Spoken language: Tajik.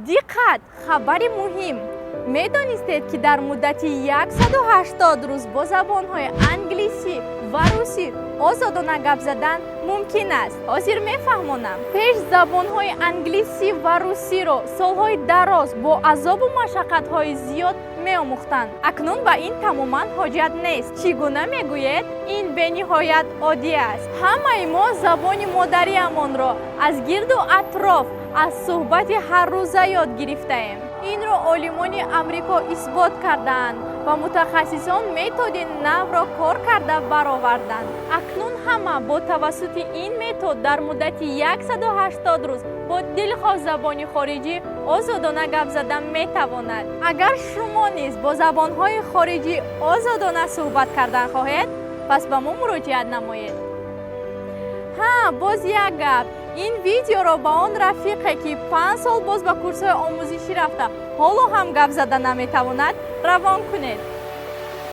Диққат, хабари муҳим! Медонистед, ки дар муддати 180 рӯз бо забонҳои англисӣ ва русӣ озодона гап задан мумкин аст? Ҳозир мефаҳмонам. Пеш забонҳои англисӣ ва русиро солҳои дароз бо азобу машаққатҳои зиёд меомӯхтанд. Акнун ба ин тамоман ҳоҷат нест. Чӣ гуна мегӯед? Ин бениҳоят оддӣ аст. Ҳамаи мо забони модариамонро аз гирду атроф, аз суҳбати ҳаррӯза ёд гирифтаем. Инро олимони Амрико исбот кардаанд ва мутахассисон методи навро кор карда бароварданд. Акнун ҳама бо тавассути ин метод дар муддати 180 рӯз бо дилхоҳ забони хориҷӣ озодона гап зада метавонад. Агар шумо низ бо забонҳои хориҷӣ озодона суҳбат кардан хоҳед, пас ба мо муроҷиат намоед. Ҳа, боз як гап: ин видеоро ба он рафиқе, ки 5 сол боз ба курсҳои омӯзишӣ рафта, ҳоло ҳам гап зада наметавонад, равон кунед.